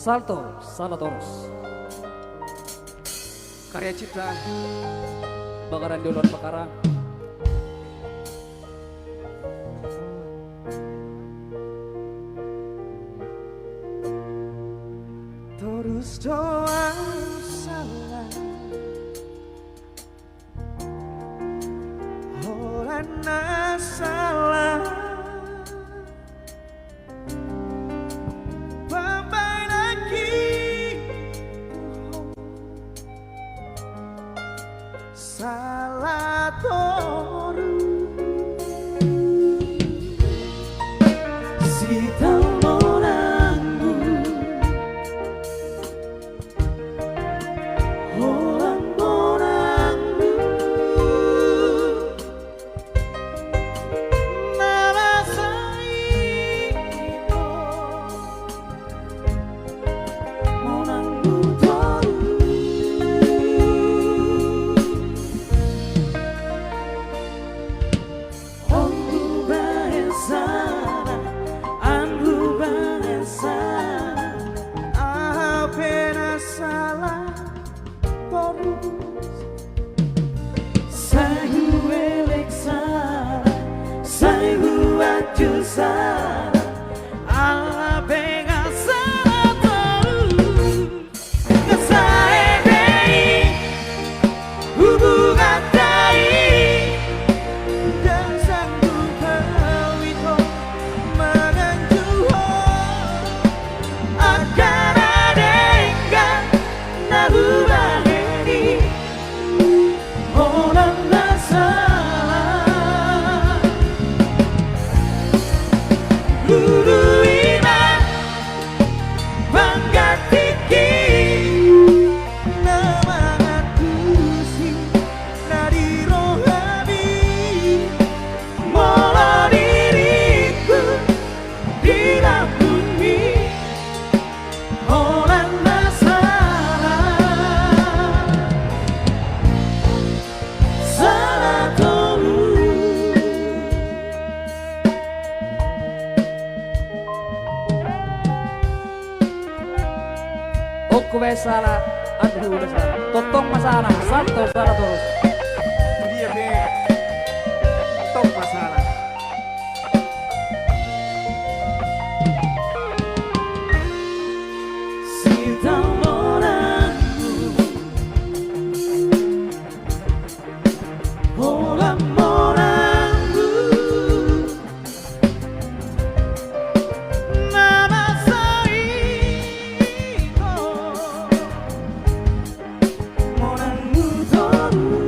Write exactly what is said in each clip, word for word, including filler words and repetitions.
Salto, salah torus. Karya cipta, Bakaran di Ulaon Pakara. Torus do au salah, holan na salah pambahenanki tu ho. Salah torus. Sitahu monangmu, holan monangmu. Na masa i do monangmu torus. Anggo bahen salah, anggo bahen salah, aha pe na salah torus. Sai huelek salah, sai huanju salah, aha pe nga salah torus. Nga sae be i hubunganta i, ndang sanggup au ito manganju ho. Angka na denggan na hubahen i, holan na salah. Lului ma panggantingki, na mangantusi na di rohami. Molo diringku di lambungmi, holan na salah, salah torus. Ongku be salah, anggo be salah. Tongtong ma salah, salto salah torus. Dia be, tong ma salah. Sitahu monangmu, holan monangmu. Na masa i do monangmu torus.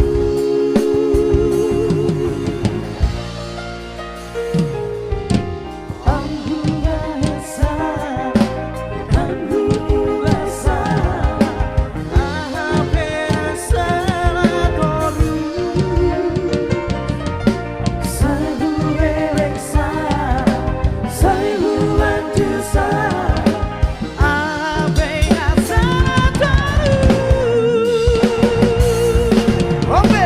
Anggo bahen salah, anggo bahen salah, aha pe na salah torus. Sai huelek salah, sai huanju salah, aha pe na salah torus. Oke.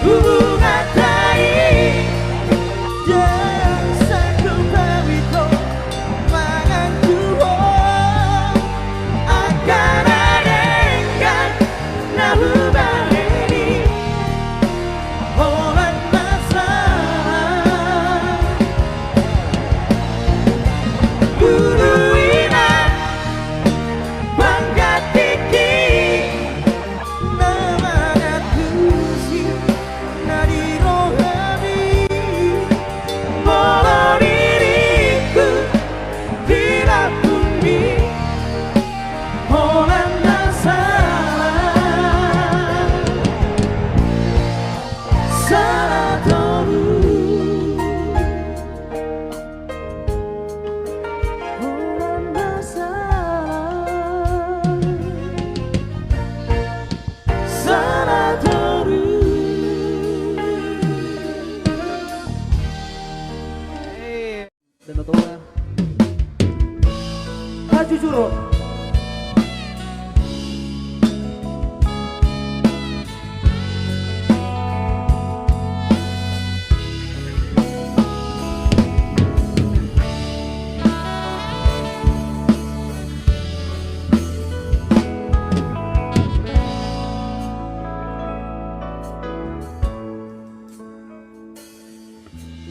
Hubunganta i, ndang sanggup au ito manganju ho. Angka na denggan na hubahen i, holan na salah. Lului ma panggantingki, na mangantusi na di rohami. Molo diringku di lambungmi, holan na salah, salah torus. Holan na salah. Ro.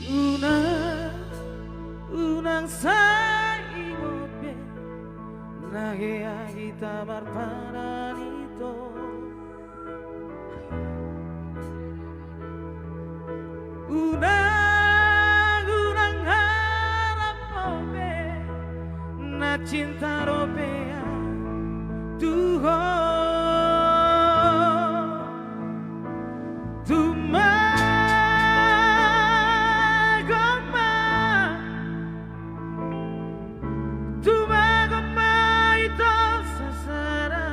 Unang, unang sai ingot be, na hea hita marpadan ito. Unang, unang harap ho be, na cinta robean tu ho. Tumagon ma, tumagon ma ito sasada.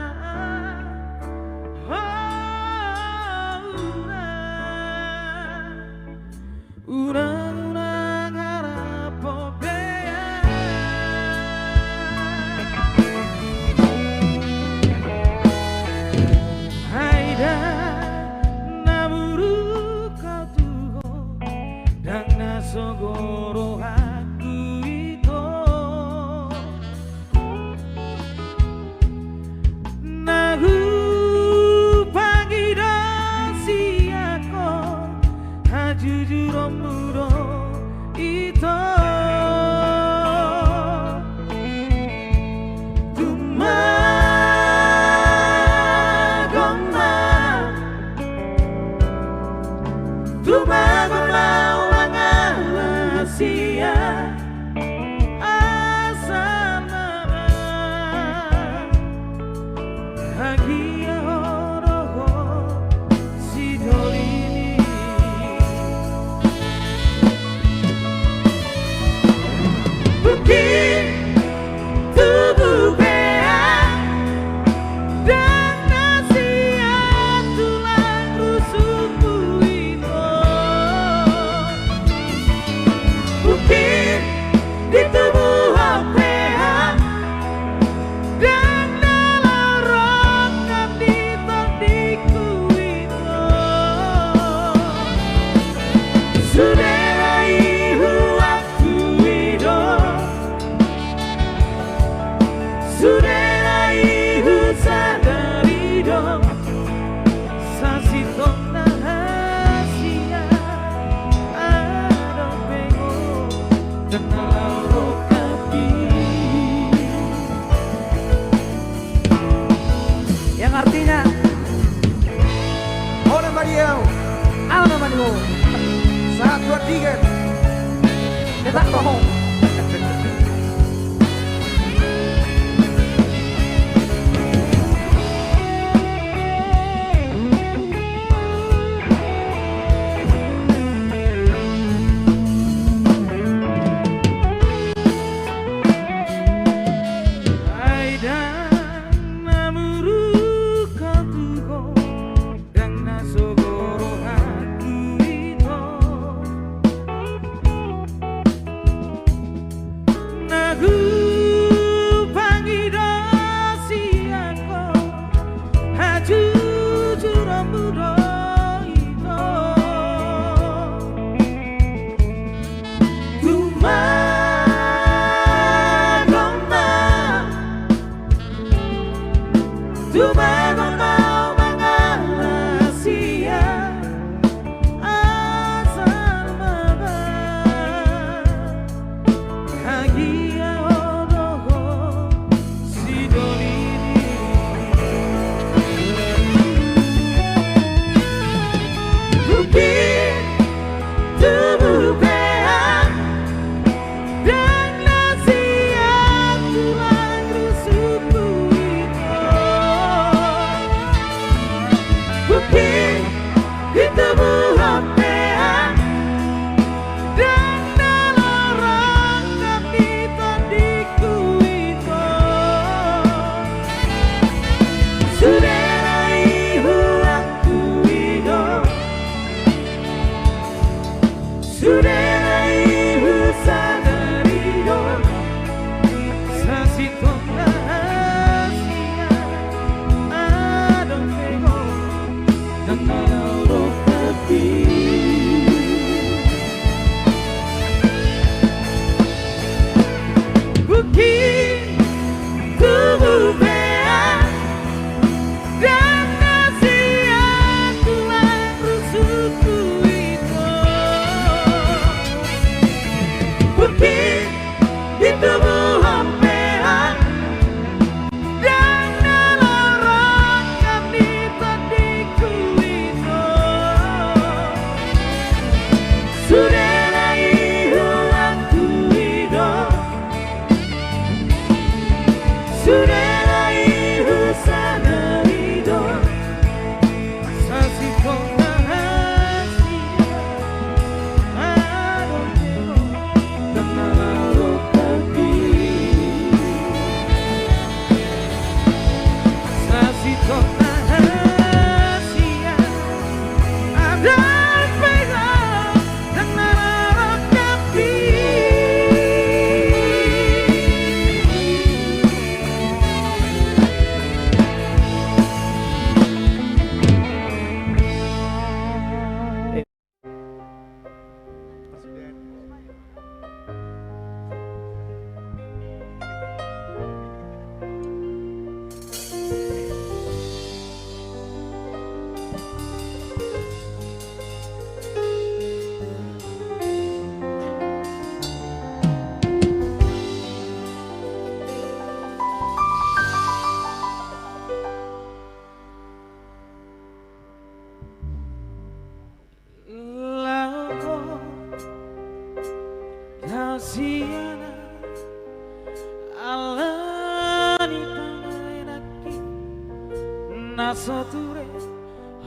Ho, unang, unang, unang harap ho be. Ai ndang na muruk ho tu ho, ndang na sogo rohangku ito. Na hupangido sian ho, hajujuronmu do ito. Tumagon ma, tumagon ma, mangalap sian, asal ma bagian ho dohot sidoli ni. Mungkin tubu pe ndang na sian tulang rusukmu ito. Mungkin di tubuhon pe ndang na laho rongkap di tondingku ito. Sude na i huakui do, sude na i husadari do, sasintongna hasian adong pe ho, ndang na laho rongkap i. Yang artinya, ho nama dia, au nama dia. Satu, dua, tiga. Kita bohong. Ai ndang na muruk ho tu ho, ndang na sogo rohangku ito. Na hupangido sian ho, hajujuronmu do ito. Tumagon ma, tumagon ma, mangalap sian, asal ma bagian ho dohot sidoli ni. Mungkin tubu pe ndang na sian tulang rusukmu ito. Mungkin di tubuhon pe ndang na laho rongkap di tondingku ito. Sude na i huakui do, sude na i husadari do, sasintongna Sude na i huantusi do, sude na i husadari do, sasintongna hasian adong do, ndang na ro hami. Sasintongna hasian adong pe do, ndang na ro hami. Laho ho, hasian ala ni tano i nangkin, na so ture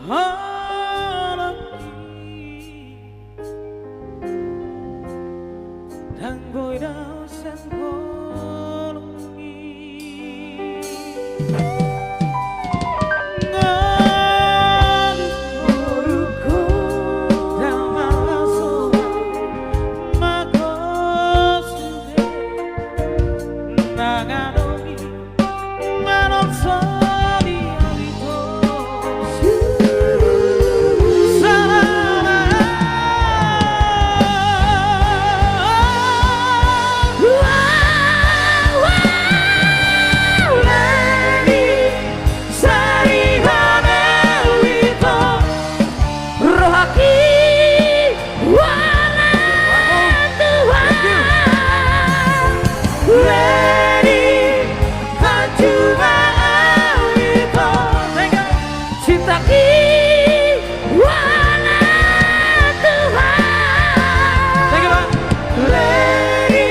holongki. Ndang boi do sian holong i. Ngolu, ngolu ho, ndang marlas ho, mago sude mangadongi. Rohaki, wala Tuhan, ledi, hanjuma au ito. Sintaki, wala Tuhan, ledi,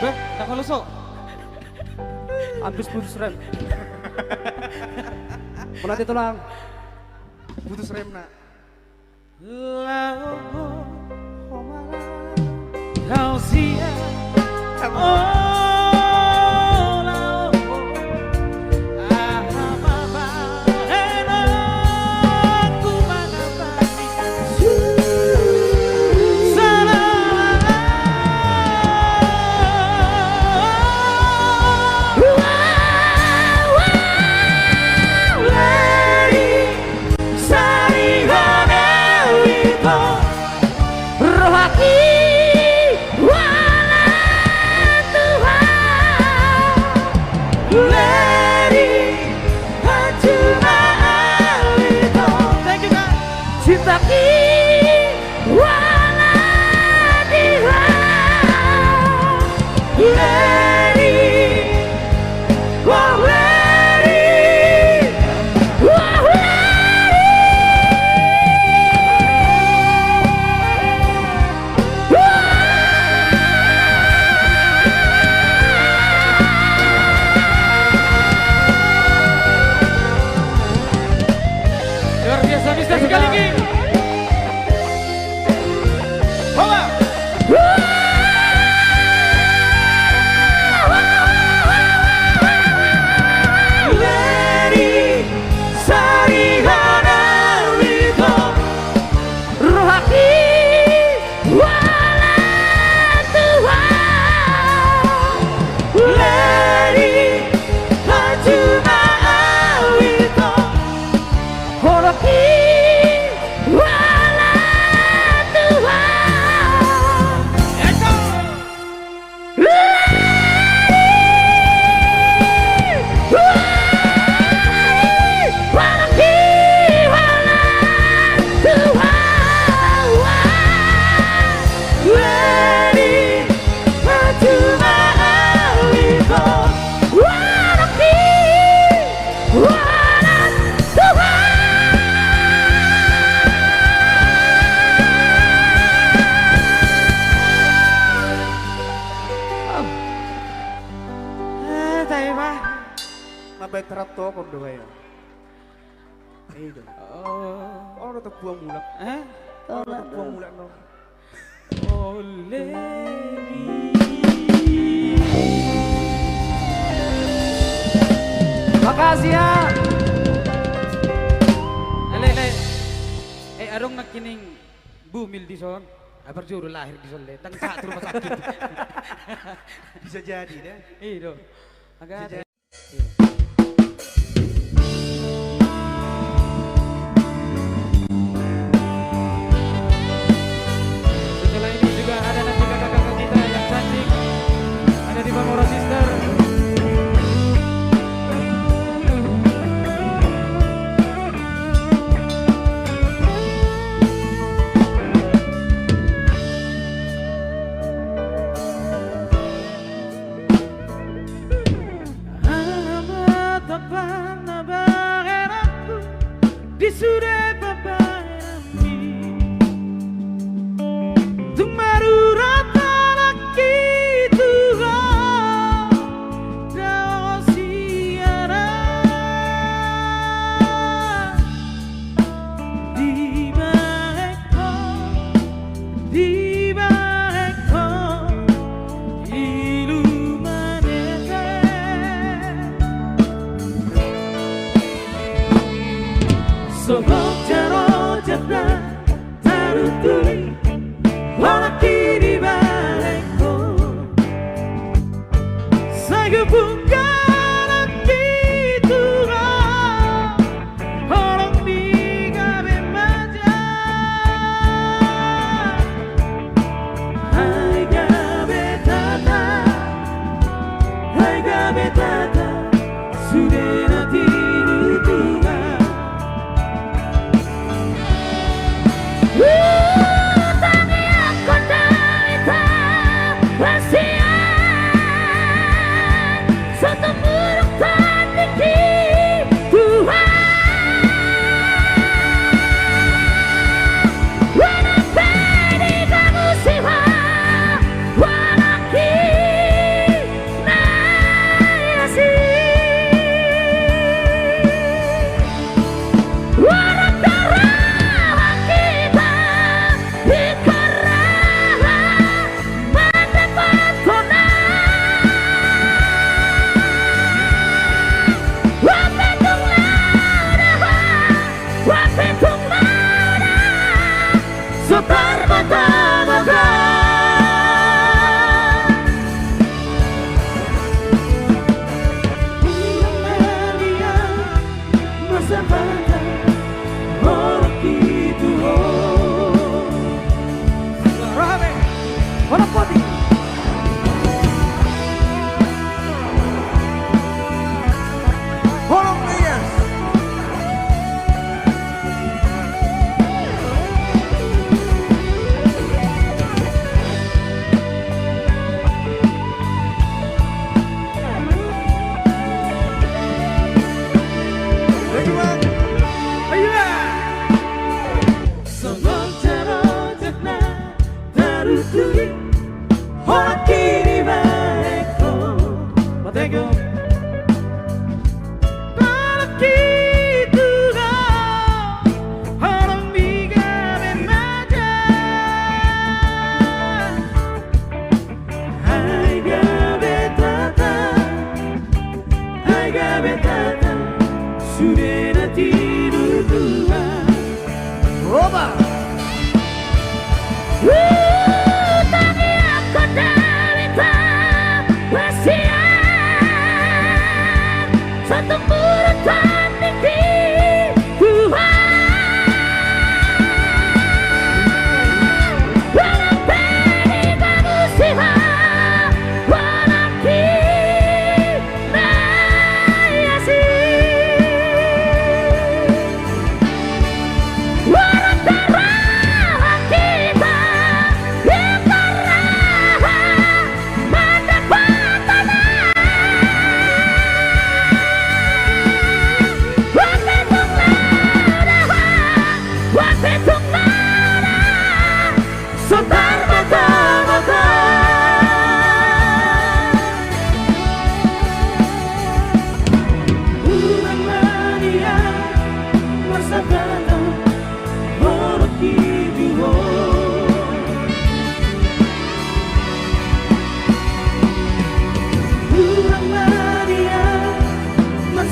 Beh, ndang haloso. Habis putus rem. Mauliate tulang. Putus remna. Laho ho, ho ma laho. Kau sia, oh, laho ho. Aha ma bahenonku mangatasi. Salah. Ledi, sari hone ito. Rohaki, wala Tuhan. Baen tarantokon do baen. I do. Oh. Olo, tampuang mulak. Eh? Olo, tampuang mulak, no. Ole ni. Makasih ya. Ale, ale. Eh, adong nangkining bumil dison. Ah, parjolo lahir dison, le. Ndang sahat tu rumah sakit. Bisa jadi, da. I do. Agak. Bisa jadi. Setelah ini juga ada nanti kakak-kakak kita yang cantik, ada di Bangora Sister. Amat Bapa, na bahenonku di sude pambahenanmi. Tung marurata nangkin tu Ho, dao siara. Dibahen Ho, dibahen Ho, ilu manete. Songon jaro jatna tarutuli, Ho nangkin dibahen Ho. Sai hubungkan nangkin tu Ho, holong ni gabe maja. Ai gabe tata, ai gabe tata, sude na tinutuga.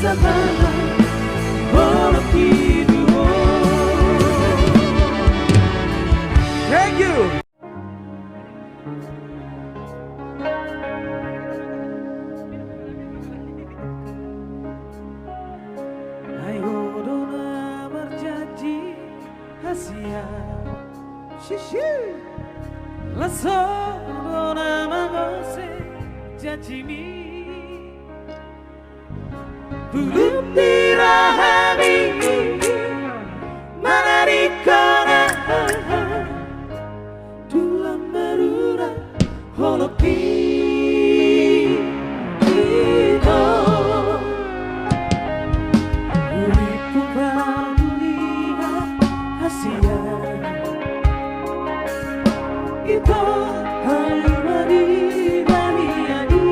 Sapanan holong i tu ho. Thank you. Ai ho do na marjanji hasian. Sisi. Las ho do na mangose janjimi. Bulung ni rohami manadingkon ahu. Tulang marura holong i tu ho. Uli pupar dunia hasian. Ito hayu mari bani adi.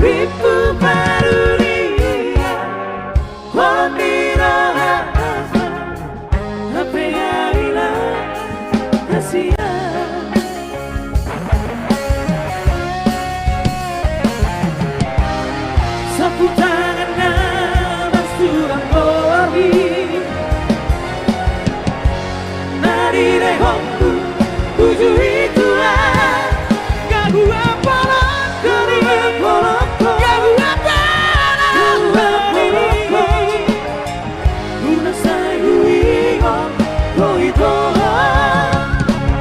Ripu paruria. Hoti roha. Hape aila hasian. Sapu tangan na marsulang goar i. Na dilehonku tuju i tu ho. Gabu apala, gabu apala, gabu apala. Unang sai huingot ho ito.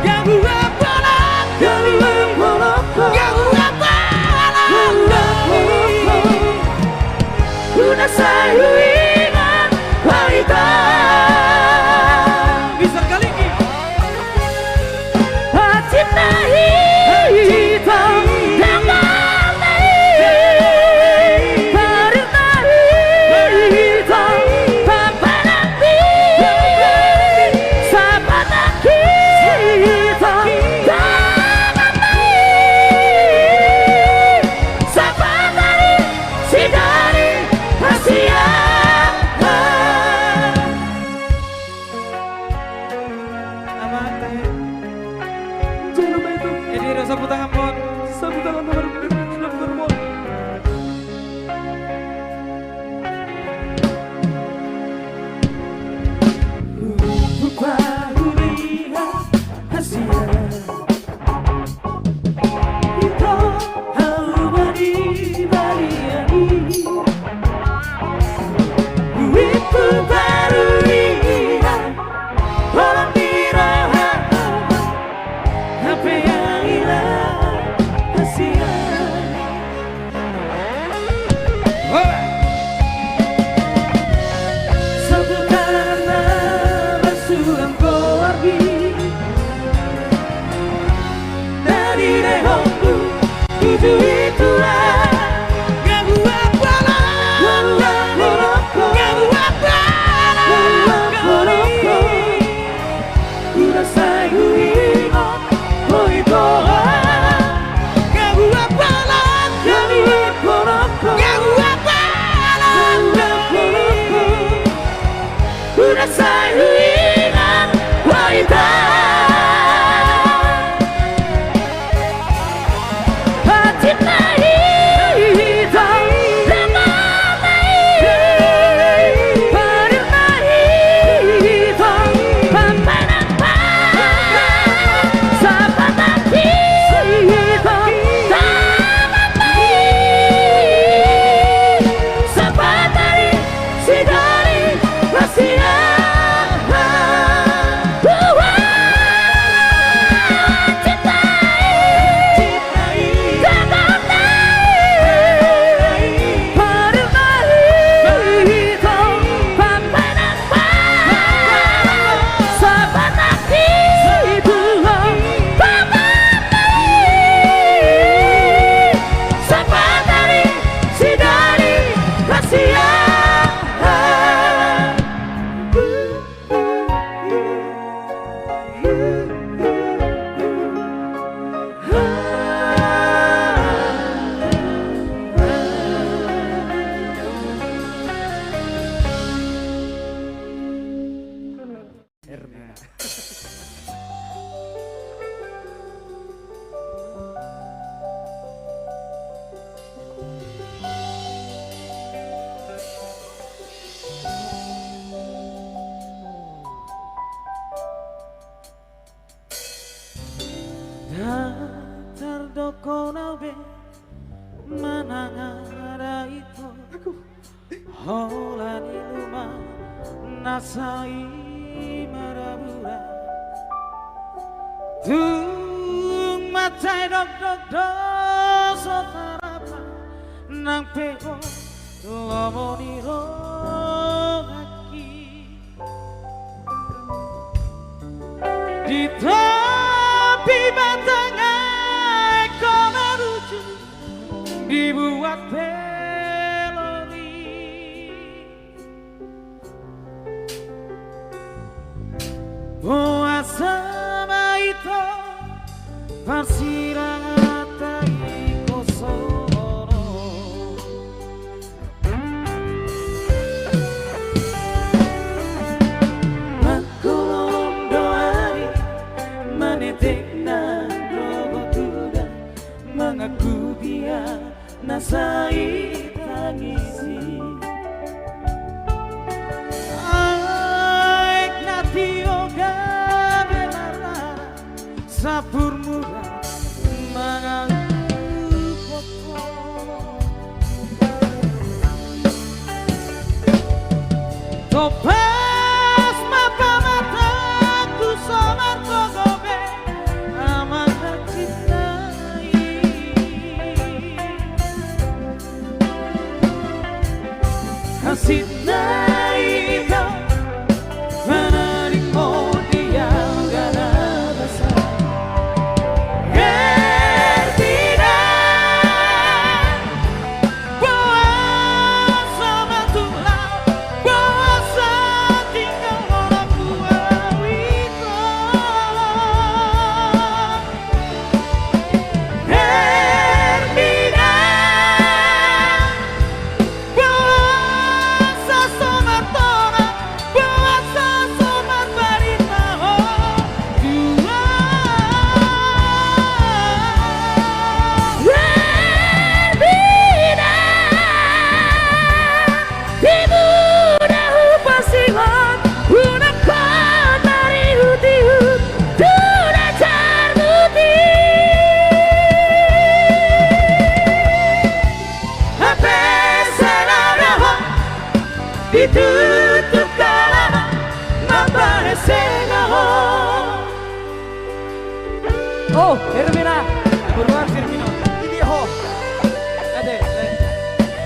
Gabu apala, gabu apala, gabu apala. Unang sai huingot ho ito. Bisa kali ini. Amang tahe. Jangan lupa itu. Edi, ro sapu tangan, mon. Sapu tangan, nomor, nomor, mon. Lupa hulihat hasian. Ito hauma di balian i. Duitku paruria, holong ni roha, hape aila hasian. Sapu tangan na marsulang goar i. Na dilehonku tuju i tu ho. Gabu apala, gabu apala, gabu apala. Unang sai huingot ho ito. Gabu apala, gabu apala, gabu apala. Unang sai huingot ho ito. Hatimu Dok hona be manang aha ito. Holan i luma na sai marabura. Tung mansai dokdok do so tarapa nang pe ho lomo ni rohangki. Di topi batang aek ho marujung dibuat pe lori. Boasa ma ito parsirangata i kosono. Mangkolom do ari manetek nang dohot udan mangaku dia na sai tangisi. Aek na tio gabe marara sampur mura mangaluhon ho. Topas ma pamatangku so martogo be amang na cintai. Hansit na ito manadingkon di alga na basa. Hermina, boasa ma tulang, boasa tinggal orang tua ito. Hermina, boasa so martonang, boasa so marbarita ho. Tulang. Hermina, di muna hupasingot, unang hot marihutihut tu na jarmuti. Hape sai na roham ditutup kalamam mambahen sega ho. Oh, Hermina. Boru aha si Hermina on? Di dia ho? Ate, eh.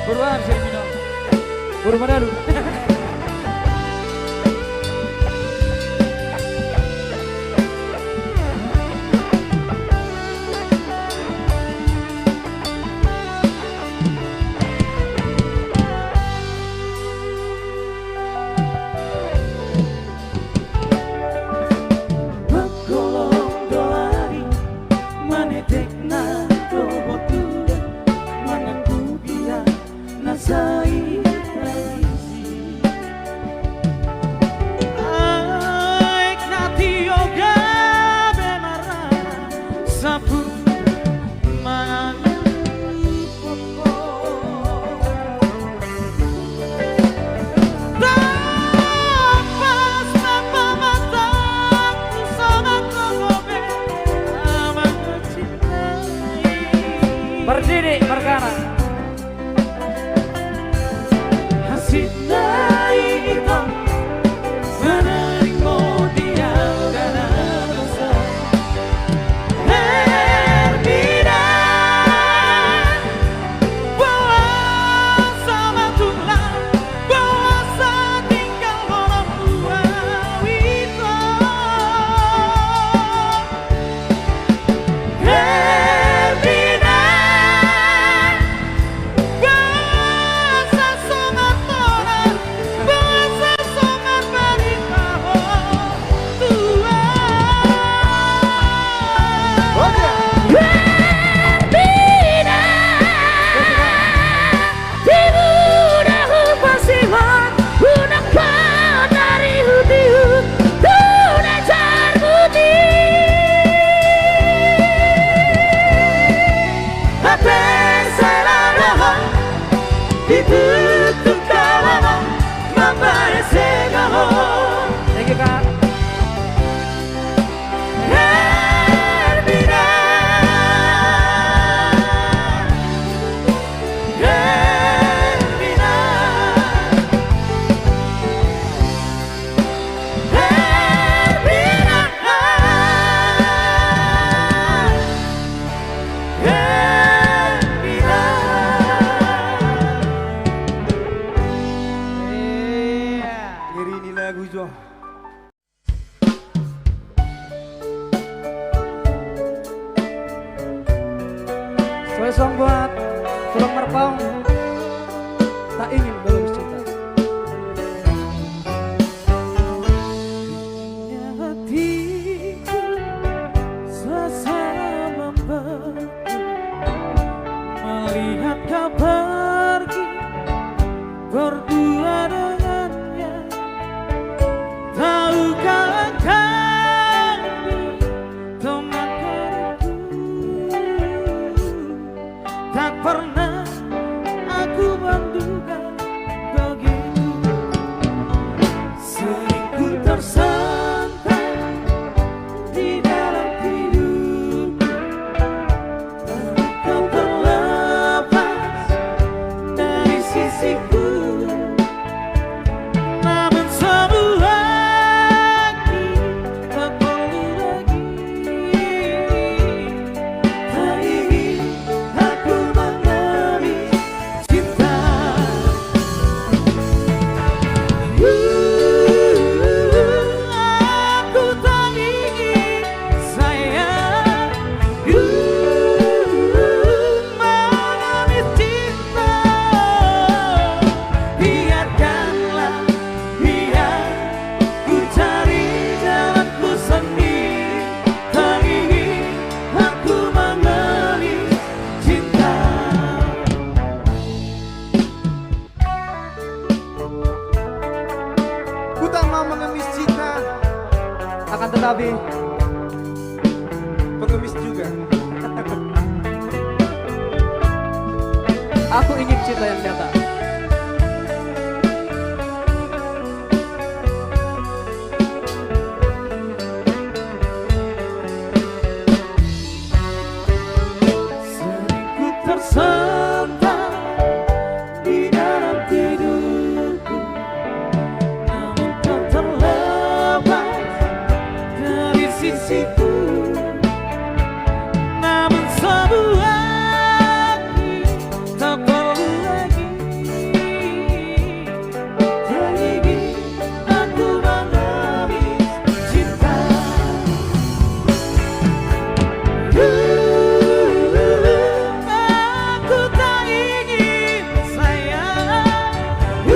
Boru aha si Hermina on? Boru Manalu. Mangkolom do ari manetek nang dohot udan mangaku dia na sai tangisi. Aek na tio gabe marara sampur mangaluhon ho. Topas ma pamatangku so martogo be amang na cintai. Mardidi margana. Hansit na ito manadingkon di alga na basa. Hermina, boasa ma tulang, boasa tinggal orang tua ito. Hermina, boasa so martonang, boasa so marbarita ho. Tulang. Hermina, di muna hupasingot, unang hot marihutihut tu na jarmuti. Hape sai na roham ditutup kalamam mambahen sega ho. Thank you, Kak. Hermina. Song buat Tulang Marpaung, Tak Ingin Mengemis Cinta. Hingga hatiku sasa membeku melihat kau pergi berdua dengannya. Tahukah engkau, teman karibku, tak pernah aku menduga begitu. Sering ku tersentak di dalam tidurku, tak terlepas dari sisiku. Namun semua ini tak perlu lagi. Tak ingin aku mengemis cinta. Aku tak ingin, sayang, mengemis cinta. Biarkanlah, biar ku cari jalanku sendiri. Tak ingin aku mengemis cinta. Ku tak mau mengemis cinta, akan tetapi pengemis juga. Aku ingin cinta yang nyata. Sering ku tersentak di dalam tidurku, namun tak terlepas dari sisiku. Namun semua ini tak perlu lagi. Tak ingin aku mengemis cinta. Aku tak ingin, sayang,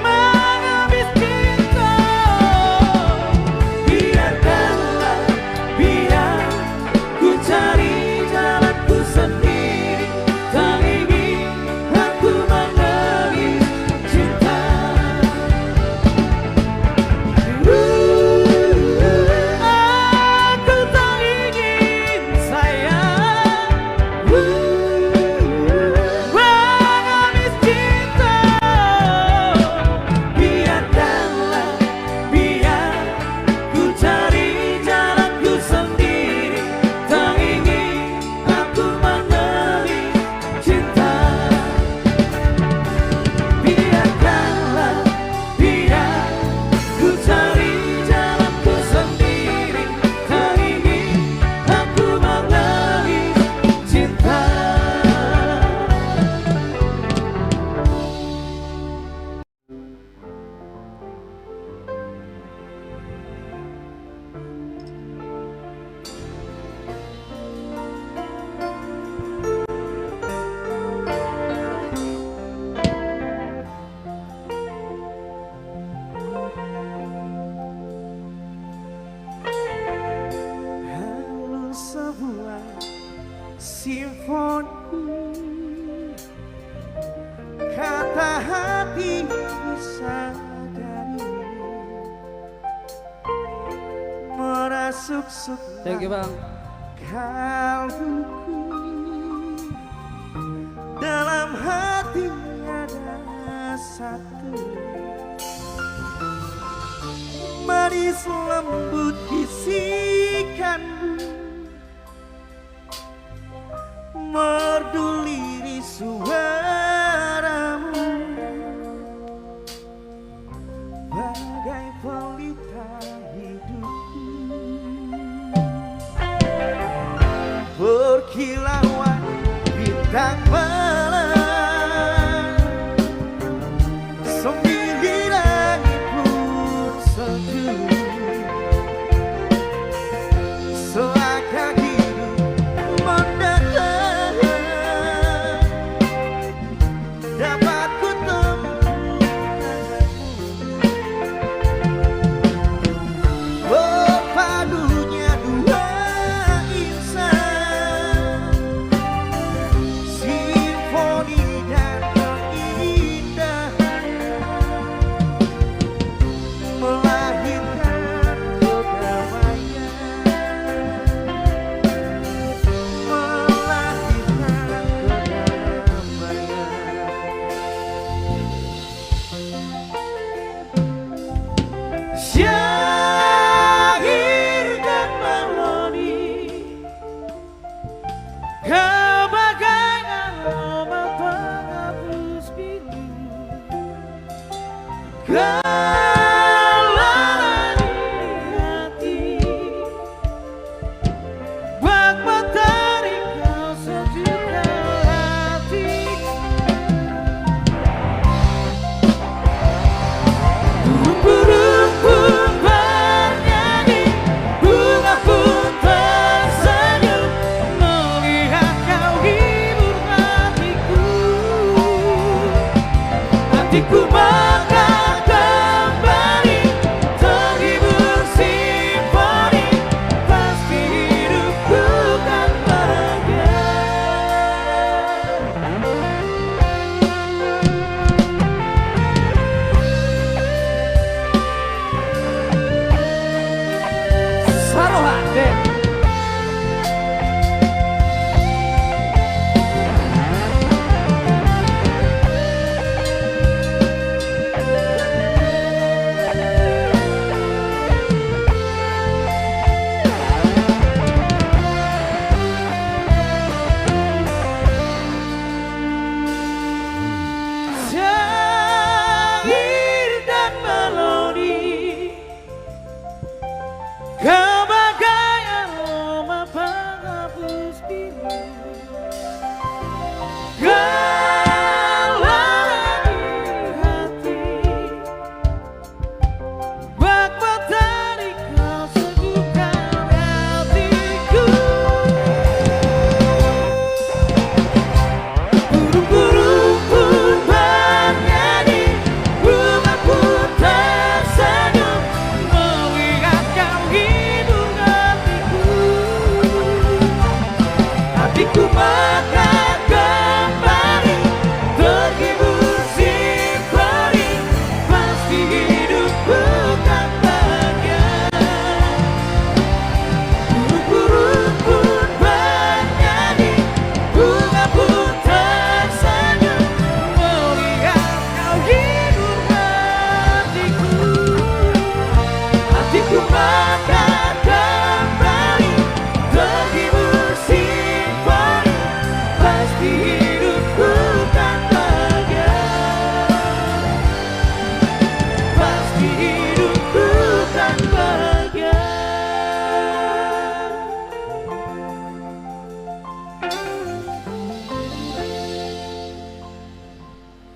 mengemis cinta. Biarkanlah, biar ku cari jalanku sendiri. Tak ingin aku mengemis cinta. Aku tak ingin, sayang, mengemis cinta. Biarkanlah, biar ku cari jalanku sendiri. Tak ingin aku mengemis cinta. Biarkanlah, biar ku cari jalanku sendiri. Tak ingin aku mengemis cinta. Halo, sebuah simfoni. Kata hati bisa jadi merasuk-suk. Thank you, Bang. Kalbuku. Dalam hati ada satu manis lembut bisikanmu. Merdu lirih suaramu, bagai pelita hidupku. Berkilauan bintang malam, sempit di langit pun sejuk. Seakan hidup mendalam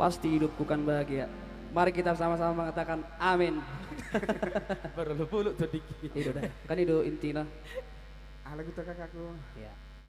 Pasti hidupku kan bahagia. Mari kita sama-sama mengatakan amin. Baru lu buluk tuh dikit. Itu dah. Kan itu intinya. Ala gitu kakakku. Ya.